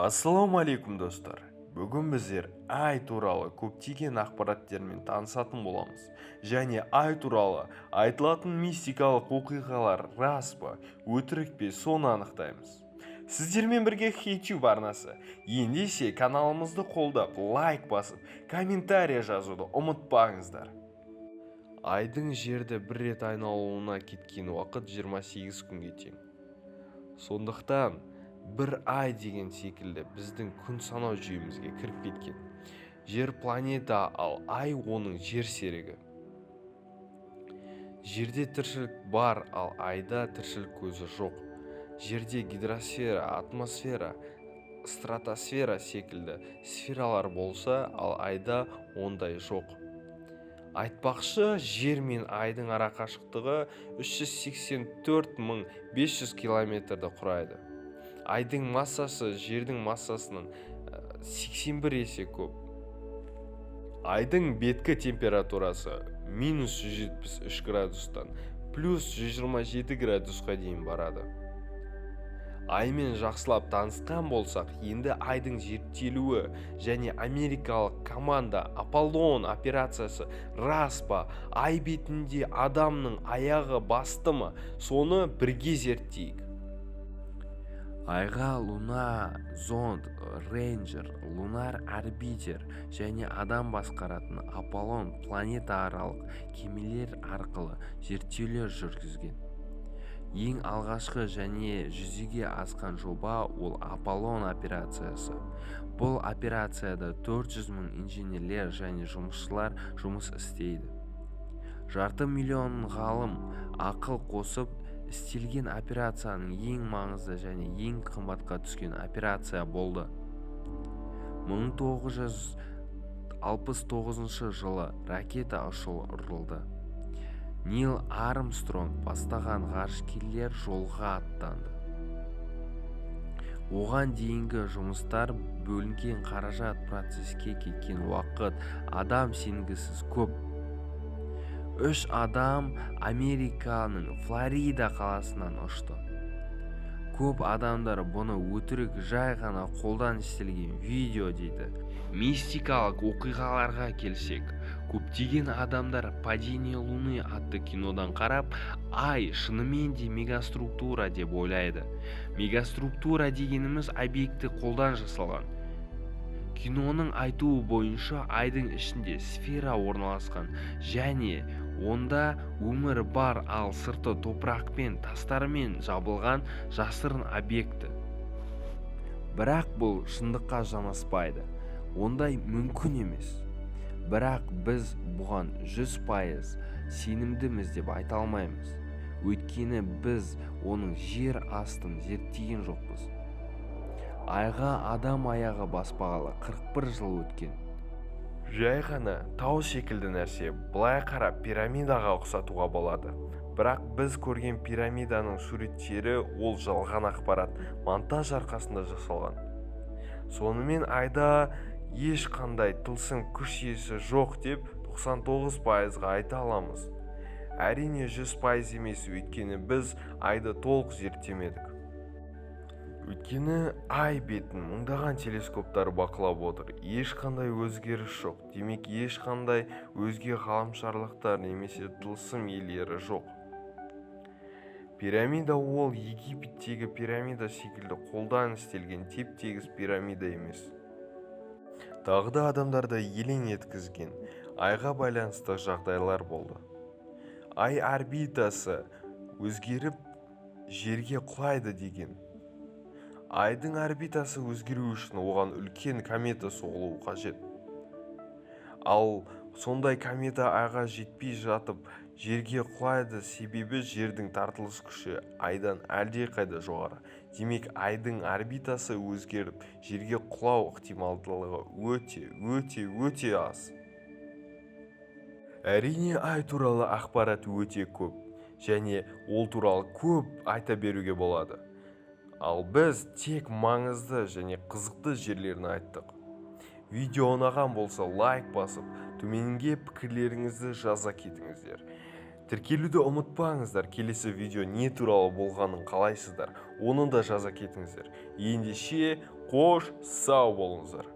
Ассалаумағалейкум, достар! Бүгін біздер Ай туралы көптеген ақпараттермен танысатын боламыз және Ай туралы айтылатын мистикалық оқиғалар рас па, өтірік пе, соны анықтаймыз. Сіздермен бірге Хейтюб арнасы. Ендеше каналымызды қолдап, лайк басып, комментарий жазуды ұмытпаңыздар. Айдың Жерді бір рет айналуына кеткен уақыт 28 күнге тең. Сондықтан бір ай деген секілді біздің күн санау жүйемізге кіріп кеткен. Жер планета, ал Ай оның жер серігі. Жерде тіршілік бар, ал Айда тіршілік көзі жоқ. Жерде гидросфера, атмосфера, стратосфера секілді сфералар болса, ал Айда ондай жоқ. Айтпақшы, Жер мен Айдың арақашықтығы 384 500 километрді құрайды. Айдың массасы Жердің массасынан 81 есе көп. Айдың беткі температурасы минус 173 градустан плюс 127 градусқа дейін барады. Аймен жақсылап танысқан болсақ, енді Айдың зерттелуі және америкалық команда Аполлон операциясы рас па, Ай бетінде адамның аяғы басты ма, соны бірге зерттейік. Айға Луна зонд, Рейнджер, Лунар орбитер және адам басқаратын Аполлон планетааралық кемелер арқылы зерттеулер жүргізген. Ең алғашқы және жүзеге асқан жоба ол Аполлон операциясы. Бұл операцияда 400 мың инженерлер және жұмысшылар жұмыс істейді. Жарты миллион ғалым ақыл қосып істелген операцияның ең маңызды және ең қымбатқа түскен операция болды. 1969 жылы ракета ұшырылды. Нил Армстронг бастаған ғарышкерлер жолға аттанды. Оған дейінгі жұмыстар, бөлінген қаражат, процеске кеткен уақыт адам сенгісіз көп. Үш адам Американың Флорида қаласынан ұшты. Көп адамдар бұны өтірік, жай ғана қолдан істелген видео дейді. Мистикалық оқиғаларға келсек, көптеген адамдар «Падение Луны» атты кинодан қарап, Ай шынымен де мегаструктура деп ойлайды. Мегаструктура дегеніміз объекті қолдан жасалған. Киноның айтуы бойынша, Айдың ішінде сфера орналасқан және онда өмір бар, ал сырты топырақпен, тастармен жабылған жасырын объекті. Бірақ бұл шындыққа жанаспайды, ондай мүмкін емес. Бірақ біз бұған 100% сенімдіміз деп айта алмаймыз, өйткені біз оның жер астын зерттеген жоқпыз. Айға адам аяғы баспағалы 41 жыл өткен. Жай ғана тау секілді нәрсе, былай қарап пирамидаға ұқсатуға болады. Бірақ біз көрген пирамиданың суреттері ол жалған ақпарат, монтаж арқасында жасалған. Сонымен, Айда ешқандай тылсым күш иесі жоқ деп 99%-ға айта аламыз. Әрине, 100% емес, өйткені біз Айды толық зерттемедік. Өйткені Ай бетін мыңдаған телескоптар бақылап отыр, ешқандай өзгеріс жоқ. Демек, ешқандай өзге ғаламшарлықтар немесе тылсым иелері жоқ. Пирамида ол Египеттегі пирамида секілді қолдан істелген теп-тегіс пирамида емес. Тағы да адамдарды елең еткізген Айға байланысты жағдайлар болды. Ай орбитасы өзгеріп, Жерге құлайды деген. Айдың орбитасы өзгеру үшін оған үлкен комета соғылуы қажет. Ал сондай комета Айға жетпей жатып Жерге құлайды, себебі Жердің тартылыс күші Айдан әлдеқайда жоғары. Демек, Айдың орбитасы өзгеріп, Жерге құлау ықтималдылығы өте, өте, өте аз. Әрине, Ай туралы ақпарат өте көп және ол туралы көп айта беруге болады. Ал біз тек маңызды және қызықты жерлерін айттық. Видео ұнаған болса, лайк басып, төменге пікірлеріңізді жаза кетіңіздер. Тіркелуді ұмытпаңыздар. Келесі видео не туралы болғанын қалайсыздар, оны да жаза кетіңіздер. Ендеше, қош. Қош, сау болыңыздар.